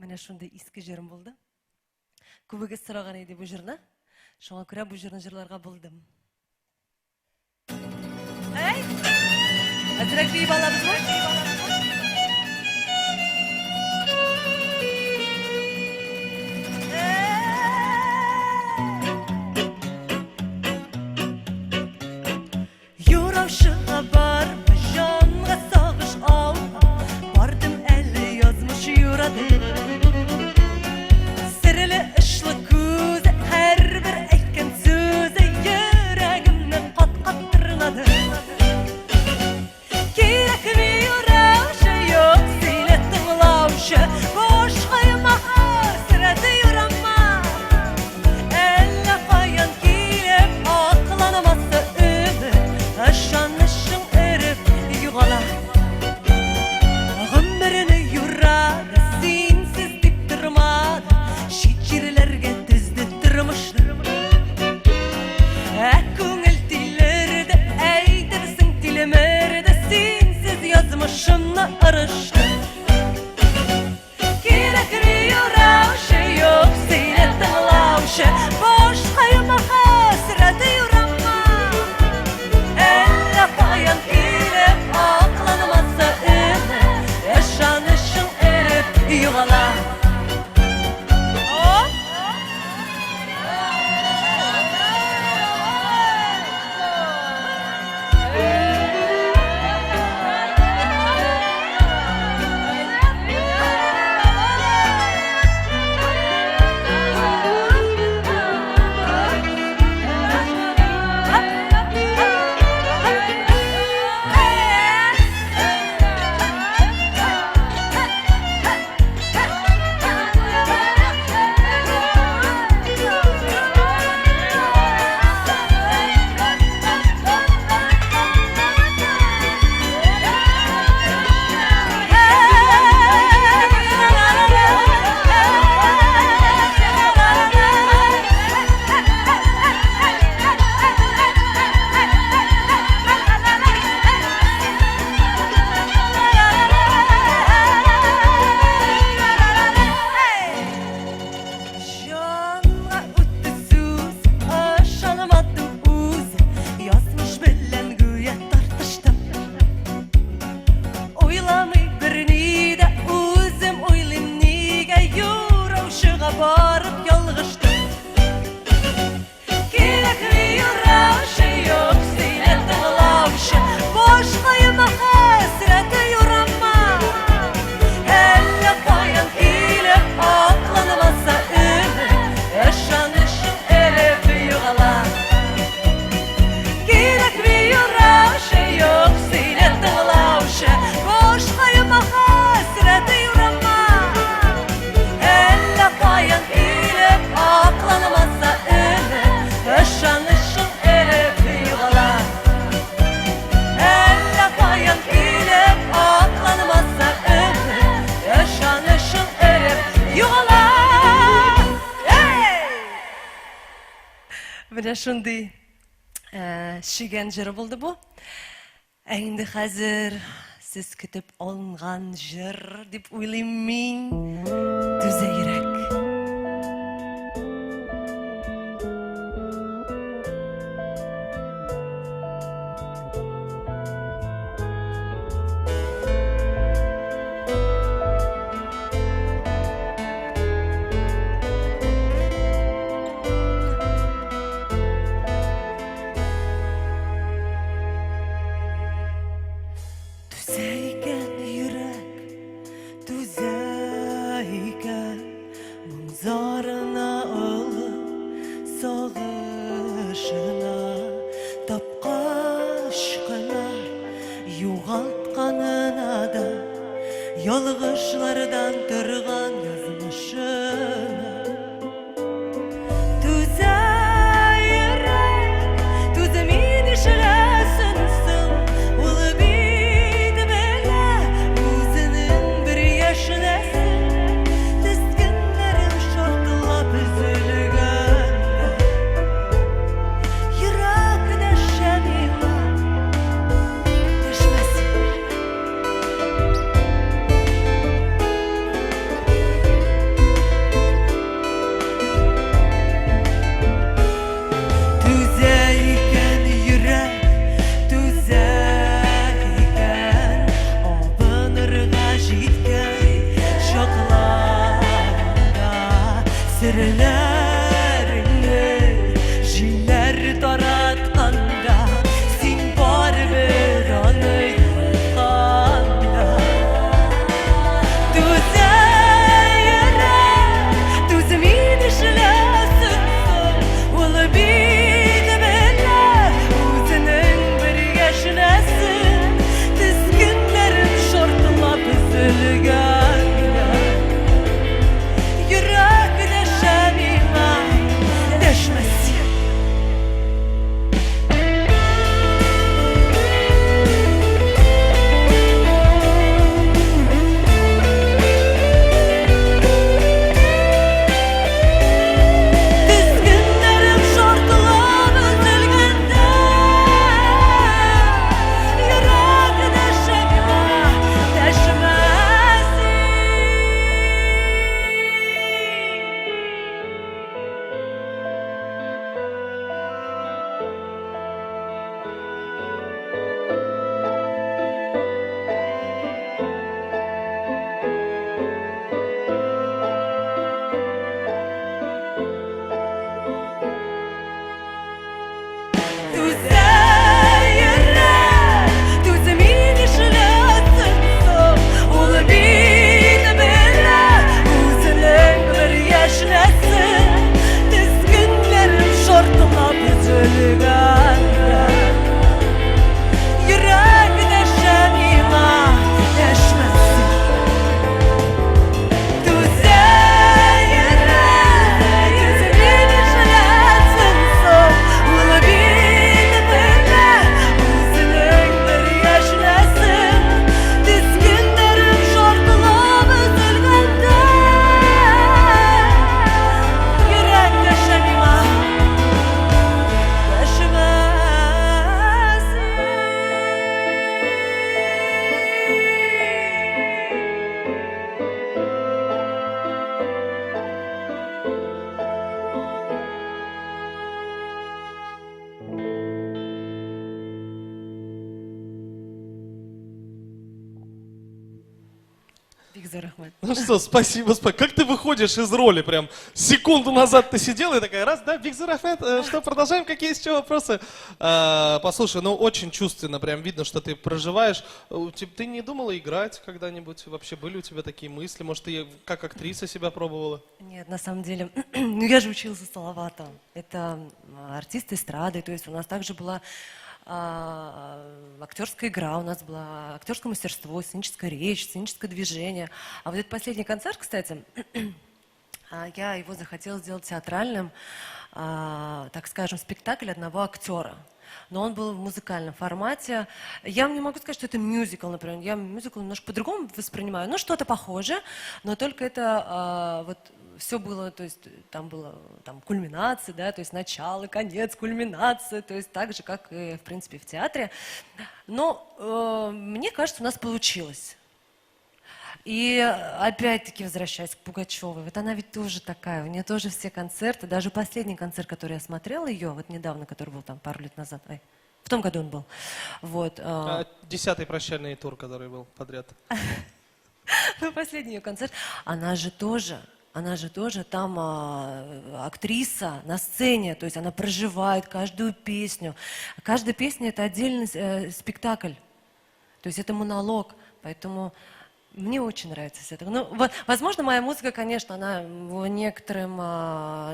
Менә шундый иске җырым булды. Күбегез сораган иде бу җырны. Шуңа күрә бу җырны җырларга булдым. Әй! Әзрәк биеп алабызмы? Юраушыга барма, җанга сагыш алма, Бардым әле язмыш юрады. Серле очлы күзе, һәрбер әйткән сүзе Йөрәгемне кат-кат тырнады. Кирәкми юраучы, юк сине тыңлаучы, Башка йома хәсрәте юрама. Әллә каян килеп акланмасы өмет, Ышанычың эреп югала. Гомерне юрады, синсез дип тормады, Чит җирләргә тезде тормышны. Ә күңел тилерде, әйтерсең тилмерде, Синсез язмышымны ырышты. Кирәкми юраучы, юк сине тыңлаучы, Башка юма хәсрәте юрама. Әллә каян килеп акланмасы өмет, Ышанычың эреп югала. Җанга үтте сүз, ышанмадым үзе, Язмыш белән гүя тартыштым. Уйламый берни дә, үзем уйлыйм нигә, Юраучыга барып ялгыштым. Кирәкми юраучы, юк сине тыңлаучы, Башка йома хәсрәте юрама. Әллә каян килеп акланмаса өмет, Ышанычың эреп югала. Кирәкми юраучы, юк сине тыңлаучы, Башка йома хәсрәте юрама. Әллә каян килеп акланмаса өмет, Ышанычың эреп югала. Әллә каян килеп акланмаса өмет, Ышанычың эреп югала. Эй! Менә шундый чегән җыры булды бу. Ә инде хәзер сез көтеп алынган җыр дип уйлыйм мин. Түзә йөрәк. Түзә икән йөрәк, түзә икән Моң зарына олы сагышына Тапкач кына югалтканына да Ялгышлардан торган язмышына Түзә йөрәк, түзми нишләсен соң? Ул бит белә үзенең бер яшьнәсен, Тезгеннәрем шартлап өзелгәндә. Йөрәк дәшә миңа, дәшмәсен. Серләреңне җилләр таратканда, син барыбер аны юатканда. Түзә йөрәк, түзми нишләсен соң? Ул бит белә үзенең бер яшьнәсен, тезгеннәрем шартлап өзелгәндә. Йөрәк дәшә миңа, дәшмә син. Тезгеннәрем шартлап өзелгәндә, йөрәк дәшә миңа, дәшмә син. Түзә йөрәк, түзми нишләсен соң? Ул бит белә үзенең бер яшьнәсен, тезгеннәрем шартлап өзелгәндә. Йөрәк дәшә миңа, дәшмә син. Түзә йөрәк, түзми нишләсен соң? Ул бит белә үзенең бер яшьнәсен, тезгеннәрем шартлап өзелгәндә. Йөрәк дәшә миңа, дәшмә син. Бик зур рәхмәт. Ну что, спасибо, спасибо. Как ты выходишь из роли прям? Секунду назад ты сидела и такая, раз, да, бик зур рәхмәт, что, продолжаем, какие еще вопросы? Послушай, ну очень чувственно, прям видно, что ты проживаешь. Ты не думала играть когда-нибудь? Вообще были у тебя такие мысли? Может, ты как актриса себя пробовала? Нет, на самом деле, ну я же училась у Салавата. Это артист эстрады, то есть у нас также была актерская игра, у нас было актерское мастерство, сценическая речь, сценическое движение. А вот этот последний концерт, кстати, я его захотела сделать театральным, так скажем, спектакль одного актера. Но он был в музыкальном формате. Я не могу сказать, что это мюзикл, например. Я мюзикл немножко по-другому воспринимаю. Ну, что-то похоже, но только это вот все было, то есть там было там, кульминация, да, то есть начало, конец, кульминация, то есть так же, как и, в принципе, в театре. Но мне кажется, у нас получилось. И опять-таки возвращаясь к Пугачевой, вот она ведь тоже такая, у нее тоже все концерты, даже последний концерт, который я смотрела ее, вот недавно, который был там пару лет назад, ой, в том году он был, вот. 10-й прощальный тур, который был подряд. Ну, последний ее концерт, она же тоже там актриса на сцене, то есть она проживает каждую песню. Каждая песня это отдельный спектакль, то есть это монолог, поэтому мне очень нравится все это. Ну, возможно, моя музыка, конечно, она некоторым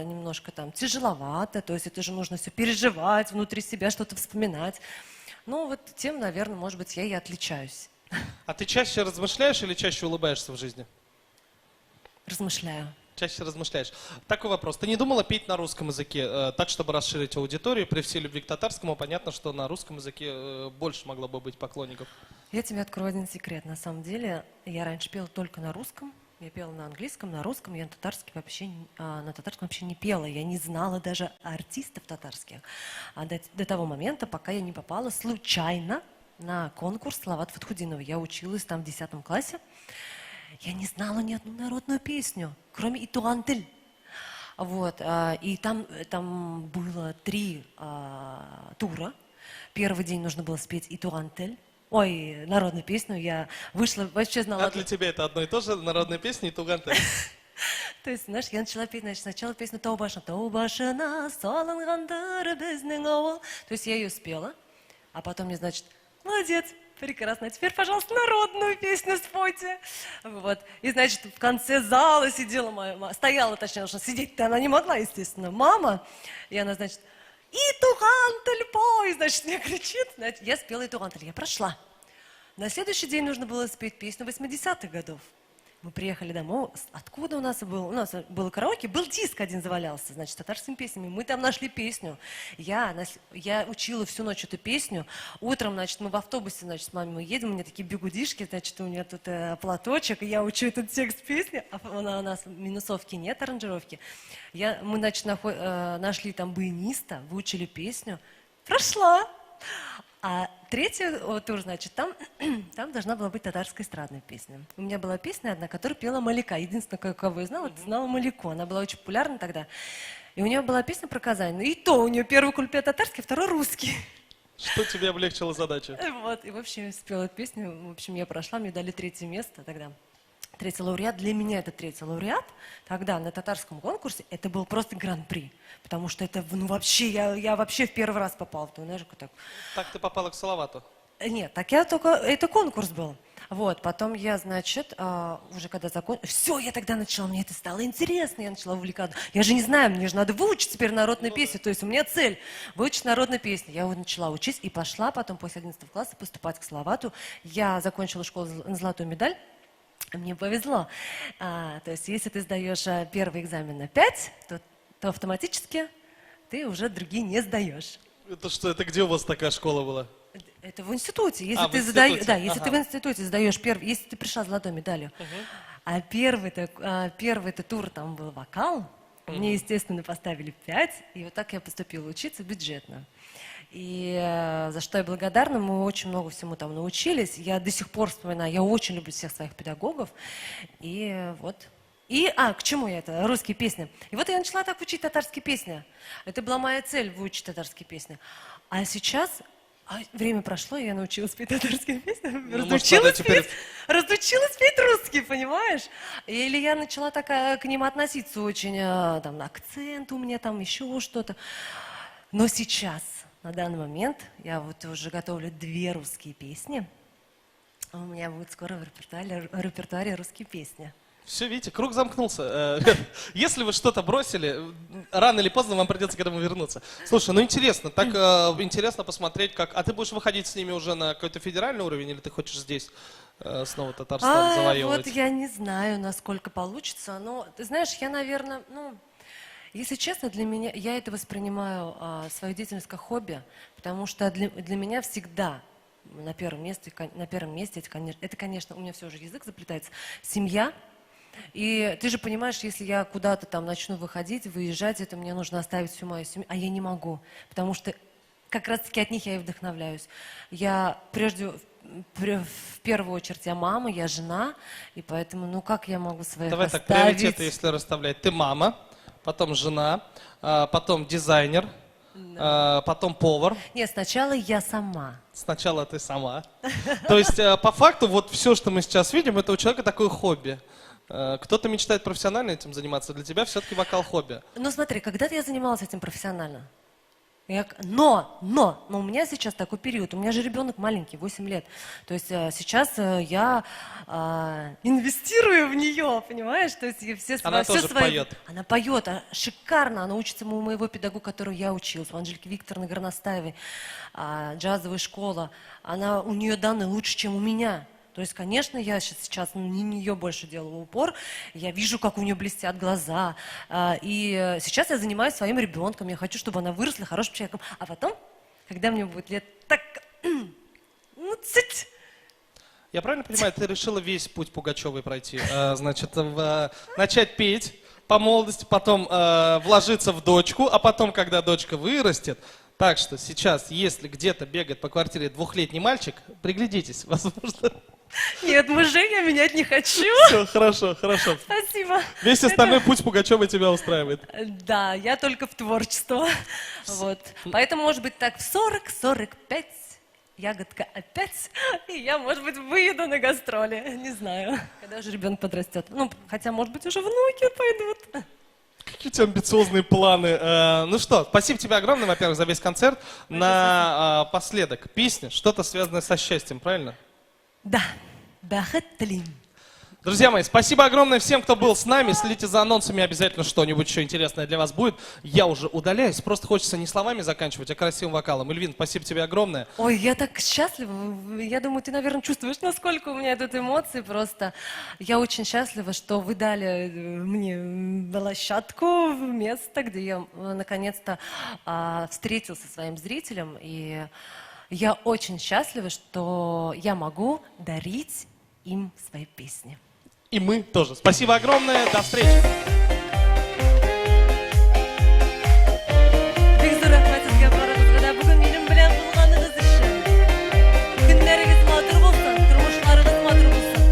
немножко там тяжеловата, то есть это же нужно все переживать внутри себя, что-то вспоминать. Ну, вот тем, наверное, может быть, я и отличаюсь. А ты чаще размышляешь или чаще улыбаешься в жизни? Размышляю. Чаще размышляешь. Такой вопрос. Ты не думала петь на русском языке, так, чтобы расширить аудиторию? При всей любви к татарскому, понятно, что на русском языке больше могло бы быть поклонников. Я тебе открою один секрет. На самом деле, я раньше пела только на русском. Я пела на английском, на русском. Я на татарском вообще не пела. Я не знала даже артистов татарских. А до того момента, пока я не попала случайно на конкурс Салавата Фатхутдинова. Я училась там в 10 классе. Я не знала ни одну народную песню, кроме «И туган тел». Вот, и там было три тура. Первый день нужно было спеть «И туган тел». Ой, народную песню. Я вышла, вообще знала... А для тебя это одно и то же, народная песня и туган тел? То есть, знаешь, я начала петь, значит, сначала песню «Тау башына», «Тау башына салынгандыр безнең авыл». То есть я ее спела, а потом мне, значит, молодец, прекрасно, а теперь, пожалуйста, народную песню спойте. Вот. И, значит, в конце зала сидела моя мама, стояла, точнее, потому что сидеть-то она не могла, естественно, мама. И она, значит, и туган тел пой, значит, мне кричит. Значит, я спела и туган тел, я прошла. На следующий день нужно было спеть песню 80-х годов. Мы приехали домой. Откуда у нас был? У нас было караоке, был диск один завалялся, значит, с татарскими песнями. Мы там нашли песню. Я учила всю ночь эту песню. Утром, значит, мы в автобусе, значит, с мамой мы едем, у меня такие бигудишки, значит, у меня тут платочек, и я учу этот текст песни, а у нас минусовки нет, аранжировки. Мы, значит, нашли там баяниста, выучили песню. Прошла. А третий тур, значит, там должна была быть татарская эстрадная песня. У меня была песня одна, которую пела Малика. Единственное, кого я знала, это знала Малику. Она была очень популярна тогда. И у нее была песня про Казань. Ну и то у нее первый куплет татарский, второй русский. Что тебе облегчило задачу? Вот, и, в общем, я спела эту песню. В общем, я прошла, мне дали третье место тогда. Третий лауреат. Для меня это третий лауреат. Тогда на татарском конкурсе это был просто гран-при. Потому что это, ну, вообще, я вообще в первый раз попала. Ты знаешь, как так. Так ты попала к Салавату? Нет, так я только, это конкурс был. Вот, потом я, значит, уже когда закончила, все, я тогда начала, мне это стало интересно, я начала увлекаться. Я же не знаю, мне же надо выучить теперь народную песню, то есть у меня цель выучить народную песню. Я вот начала учить и пошла потом после 11 класса поступать к Салавату. Я закончила школу на золотую медаль. Мне повезло. То есть если ты сдаешь первый экзамен на 5, то автоматически ты уже другие не сдаешь. Это что, это где у вас такая школа была? Это в институте. Если А, в ты задаешь, институте. Да, если ты в институте сдаешь первый, если ты пришла с золотой медалью, а первый-то тур там был вокал, мне, естественно, поставили 5, и вот так я поступила учиться бюджетно. И за что я благодарна, мы очень много всему там научились. Я до сих пор вспоминаю, я очень люблю всех своих педагогов. И вот. И, к чему я это? Русские песни. И вот я начала так учить татарские песни. Это была моя цель, выучить татарские песни. А сейчас, время прошло, и я научилась петь татарские песни. Ну, может, Разучилась надо теперь петь, разучилась петь русские, понимаешь? Или я начала так к ним относиться очень, там, акцент у меня там, еще что-то. Но сейчас, на данный момент, я вот уже готовлю 2 русские песни. У меня будет скоро в репертуаре русские песни. Все, видите, круг замкнулся. Если вы что-то бросили, рано или поздно вам придется к этому вернуться. Слушай, интересно, так, интересно посмотреть, как... А ты будешь выходить с ними уже на какой-то федеральный уровень, или ты хочешь здесь снова Татарстан завоевывать? Я не знаю, насколько получится, но, ты знаешь, я, наверное, если честно, для меня, я это воспринимаю, свою деятельность как хобби, потому что для меня всегда на первом месте, на первом месте, это, это, конечно, у меня все уже язык заплетается, семья. И ты же понимаешь, если я куда-то там начну выходить, выезжать, это мне нужно оставить всю мою семью, а я не могу, потому что как раз-таки от них я и вдохновляюсь. Я прежде, в первую очередь, я мама, я жена, и поэтому, как я могу своих Давай так, оставить? приоритеты, если расставлять. Ты мама, потом жена, потом дизайнер, потом повар. Нет, сначала я сама. Сначала ты сама. То есть, по факту, все, что мы сейчас видим, это у человека такое хобби. Кто-то мечтает профессионально этим заниматься, для тебя все-таки вокал хобби. Смотри, когда-то я занималась этим профессионально. Но у меня сейчас такой период, у меня же ребенок маленький, 8 лет. То есть сейчас я инвестирую в нее, понимаешь? То есть я все Она все тоже свои поет. Она поет, шикарно, она учится у моего педагога, которого я училась, у Анжелики Викторовны Горностаевой, джазовая школа. У нее данные лучше, чем у меня. То есть, конечно, я сейчас на нее больше делаю упор, я вижу, как у нее блестят глаза. И сейчас я занимаюсь своим ребенком, я хочу, чтобы она выросла хорошим человеком. А потом, когда мне будет лет так, цыть. Я правильно понимаю, ты решила весь путь Пугачевой пройти? Начать петь по молодости, потом вложиться в дочку, а потом, когда дочка вырастет. Так что сейчас, если где-то бегает по квартире 2-летний мальчик, приглядитесь, возможно. Нет, мужей я менять не хочу. Все, хорошо, хорошо. Спасибо. Весь остальной путь Пугачевой тебя устраивает. Да, я только в творчество. Поэтому, может быть, так в 40-45 Ягодка опять, и я, может быть, выеду на гастроли. Не знаю, когда уже ребенок подрастет. Ну, хотя, может быть, уже внуки пойдут. Какие у тебя амбициозные планы. Ну что, спасибо тебе огромное, во-первых, за весь концерт. На последок песня, что-то связанное со счастьем, правильно? Да, бәхет телим. Друзья мои, спасибо огромное всем, кто был с нами. Следите за анонсами, обязательно что-нибудь еще интересное для вас будет. Я уже удаляюсь, просто хочется не словами заканчивать, а красивым вокалом. Эльвин, спасибо тебе огромное. Ой, я так счастлива. Я думаю, ты, наверное, чувствуешь, насколько у меня тут эмоции просто. Я очень счастлива, что вы дали мне площадку, место, где я наконец-то встретился со своим зрителем. И я очень счастлива, что я могу дарить им свои песни. И мы тоже. Спасибо огромное. До встречи. Бик зур рәхмәт сезгә барыгызга да бүген минем белән булганыгыз өчен. Көннәрегез матур булсын, тормышларыгыз матур булсын.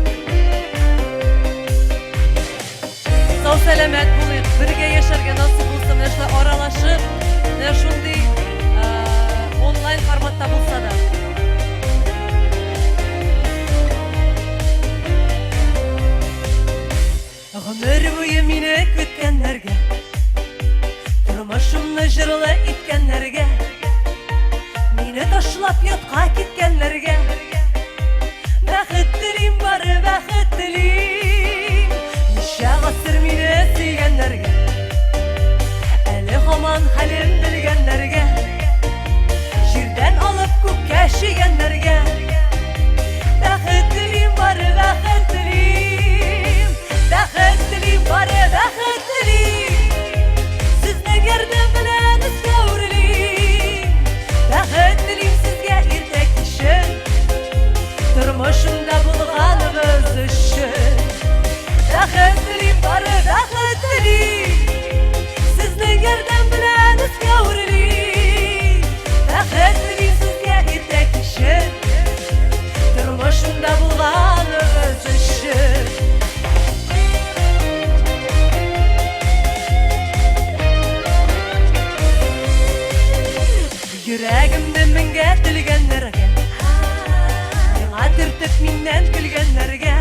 Сау сәламәт булыйк, бергә яшәргә насыйп булсын, менә шулай аралашып, менә шундый онлайн форматта булса да. Гомер буе мине көткәннәргә, тормышымны җырлы иткәннәргә, мине ташлап ятка киткәннәргә, бәхет телим, бары бәхет телим. Ничә гасыр мине сөйгәннәргә, әле һаман хәлем белгәннәргә, җирдән алып күккә чөйгәннәргә, бәхет телим, бары бәхет телим. Бәхет телим, бары бәхет телим. Сезнең ярдәм белән өскә үрлим. Бәхет телим сезгә иртә кичен, тормышымда булганыгыз өчен. Бәхет телим, бары бәхет телим. Сезнең ярдәм белән өскә үрлим. Бәхет телим сезгә иртә кичен, тормышымда булганыгыз өчен. Йөрәгемне меңгә телгәннәргә, миңа төртеп миннән көлгәннәргә,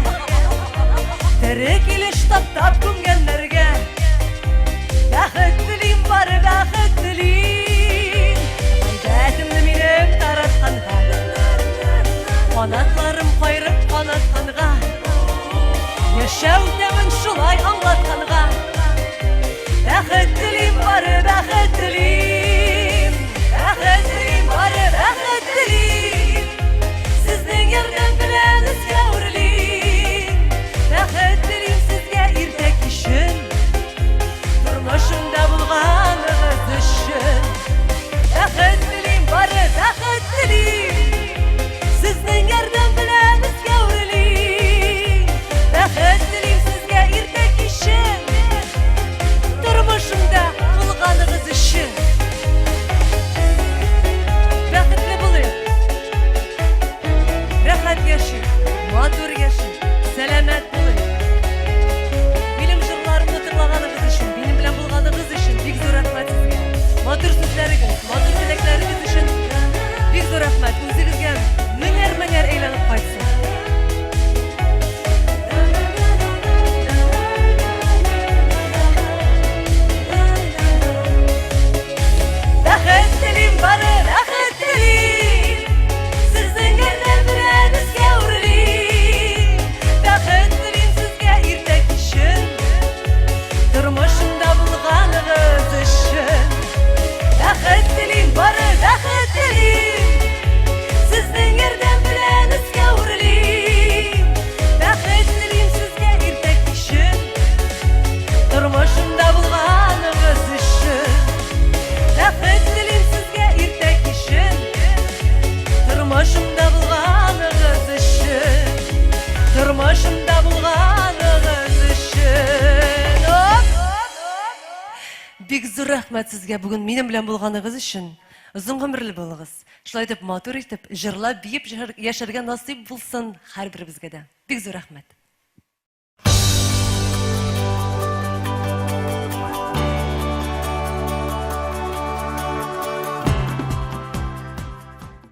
тере килеш таптап күмгәннәргә, бәхет телим, бары бәхет телим. Гайбәтемне минем таратканга, канатларым кайрып канатканга, яшәү тәмен шулай аңлатканга, бәхет телим, бары бәхет телим. Бәхет телим, бары бәхет телим. Сезнең ярдәм белән өскә үрлим. Бәхет телим сезгә иртә кичен, тормышымда булганыгыз өчен. Бәхет телим, бары бәхет телим. Сезнең ярдәм белән өскә үрлим. Бәхет телим сезгә иртә кичен, тормышымда булганыгыз өчен. Бәхетле булыйк. Рәхәт яшик, матур яшик, сәламәт булыйк. Минем җырларымны тыңлаганыгыз өчен, минем белән булганыгыз өчен бик зур рәхмәт сезгә. Матур сүзләрегез, матур теләкләрегез өчен бик зур рәхмәт. Үзегезгә меңәр-меңәр әйләнеп кайтсын. Бәхет телим, бары бәхет телим. Сезнең ярдәм белән өскә үрлим. Бәхет телим сезгә иртә кичен, тормышымда булганыгыз өчен. Бәхет телим, бары бәхет телим. Сезнең ярдәм белән өскә үрлим. Бәхет телим сезгә иртә кичен, тормышымда булганыгыз өчен. Бәхет телим сезгә иртә кичен, тормышымда булганыгыз өчен. Тормышымда булганыгыз өчен. Оп! Бик зур рәхмәт сезгә бүген минем белән булганыгыз өчен. Озын гомерле булыгыз. Шулай итеп матур итеп, җырлап, биеп яшәргә насыйп булсын һәрберебезгә дә. Бик зур рәхмәт.